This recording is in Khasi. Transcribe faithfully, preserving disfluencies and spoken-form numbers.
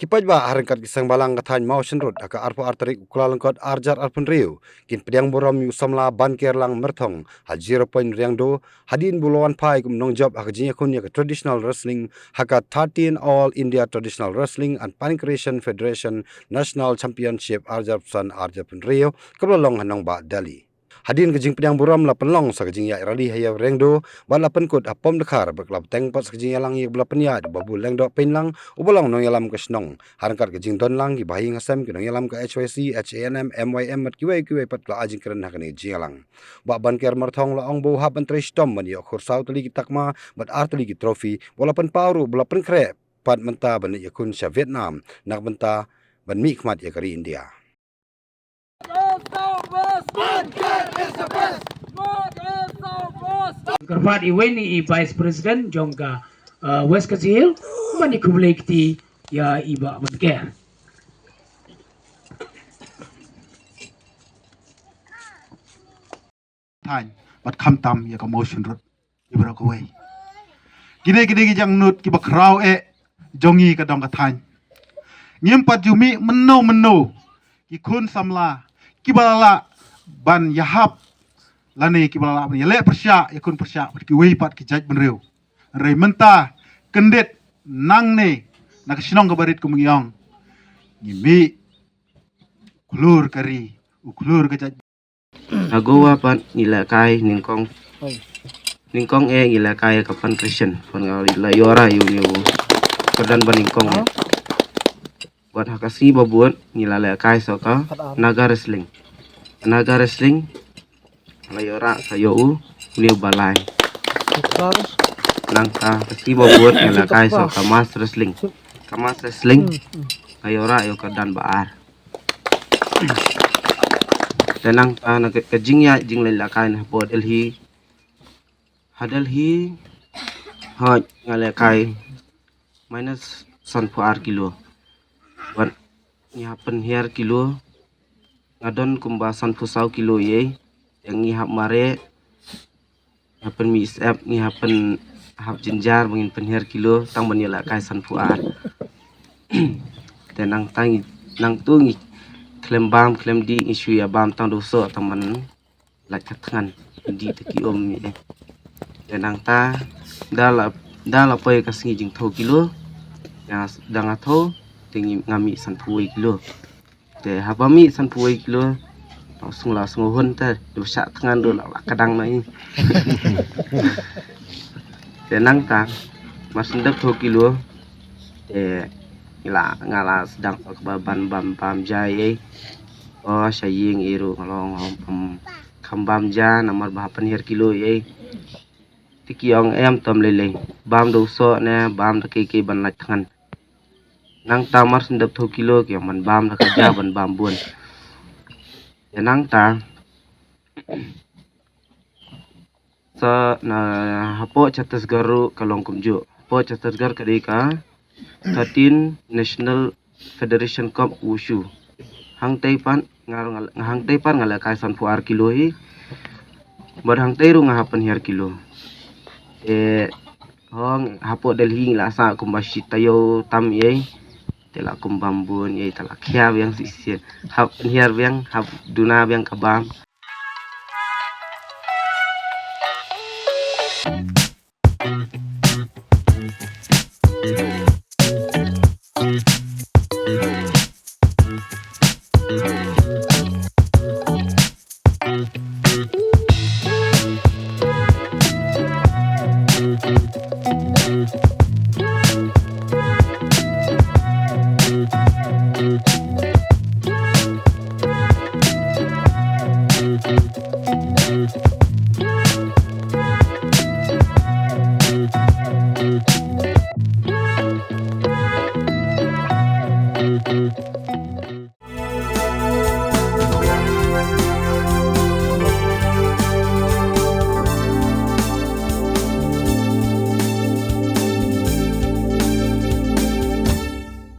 Ki paidbah ha ryngkat ki seng balang ka thaiñ Mawshynrut ha ka arphew ar tarik u Kyllalyngkot arhajar arphew hynriew kin pdiang burom ïa u samla Bankerlang Myrthong ha Zero Point Riangdo, hadien ba u la wan phai kum u nongjop ha ka jingïakhun ïa ka traditional wrestling ha ka thirteen All India Traditional Wrestling and Pancration Federation National Championship arhajar arphew san arhajar arphew hynriew kaba la long ha nongbah Delhi. Hadien ka jingpdiang burom la pynlong sa ka jingïaid rally ha ïew Riangdo bad la pynkut ha pom dkhar bad la bteng pat sa ka jingïalang ïa kaba la pynïaid u Babu Lyngdoh Peinlang uba long nongïalam ka shnong. Ha ryngkat ka jingdon lang ki bahaïing hasem, ki nongïalam ka H Y C, H A N M, M Y M bad kiwei kiwei pat ki la ai jingkren ha kane ka jingïalang. Bah Banker Myrthong la ong ba u hap ban trei shitom ban ïoh khur saw tylli ki takma bad ar tylli ki trophy, ba la pynpaw ruh ba la pynkhreh pat mynta ban ïakhun sha Vietnam na ka bynta ban mihkhmat ïa ka ri India. Kyrpad iwei ni i Vice President jong ka, uh, West Khasi Hills, ban i khublei kti ïa i Bah Banker. Thaiñ bad khamtam ïa ka Mawshynrut. Ïa baroh kawei. Kine kine ki jingmut kiba khraw eh jong ngi ka dong ka thaiñ. Ngim pat ju mih mynno mynno ki khun samla kiba la lah ban ïahap lane kiba la lah ban ïaleh pyrshah ïa khun pyrshah bad kiwei pat ki jaitbynriew. Hynrei mynta kyndit nangne na ka shnong kaba rit kum ngi ong, ngi mih khlur ka ri, u khlur ka jait. Na Goa pat ngi lehkai nyngkong. Nyngkong eh ngi lehkai ka Pancration. Pat nga la ïoh rah ïa une u kyrdan ba nyngkong eh. Bad ha ka sngi ba bud ngi la lehkai sa ka Naga Wrestling. Naga Wrestling la ïoh rah sa ïa u, une u ba lai. Nangta ka sngi ba bud ngi lehkai sa ka Mass Wrestling. Ka Mass Wrestling la ïoh rah ïa u kyrdan ba ar. Te nangta na ka, ka jingïaid jingleit lehkai na hapoh Delhi. Ha Delhi hooid nga lehkai minus sanphew ar kilo. Bad ngi hap pynhiar kilo. Nga don kumba sanphew saw kilo ïei. Te ngi hap mareh, hap pynmih syep, ngi hap pyn, hap jynjar ba ngin pynhiar kilo tang ban ïalehkai sanphew ar. Te nangta ngi, nangtu ngi khlem bam khlem dih, ngi shu ïa bam tang da u soh tang ban lait ka thngan, dih te ki um ïa. Te nangta da la, da la poi ka sngi jingthew kilo. Nga s-, da nga thew te ngi, nga mih sanphew wei kilo. Te haba mih sanphew wei kilo, la sngew, la sngewhun te, da shah thngan ruh la, la kdang noh ïa. Te nangta mar shu dep thew kilo te ngi la, nga la sdang sa kaba ban bam, bam ja ïei. O sha ïing ïa ruh nga la ong, ong, ym, kham bam ja namar ba hap pynhiar kilo ïei. Te ki ong em, to ym lei lei, bam da u soh ne bam da kiei kiei ban lait thngan. Nangta mar shu dep thew kilo ki ong ban bam da ka ja, ban bam bun. Te nangta sa na hapoh Chhattisgarh ruh ka long kumjuh. Hapoh Chhattisgarh ka dei ka thirteen National Federation Cup Wushu. Hangtei pat nga, nga, hangtei pat nga lehkai sanphew ar kilo hi. Bad hangtei ruh nga hap pynhiar kilo. Te hooid hapoh Delhi ngi la sah kumba shi taïew tam ïei. Te la kum bam bun ïei, te la khia biang shisien. Hap pynhiar biang, hap duna biang ka bam.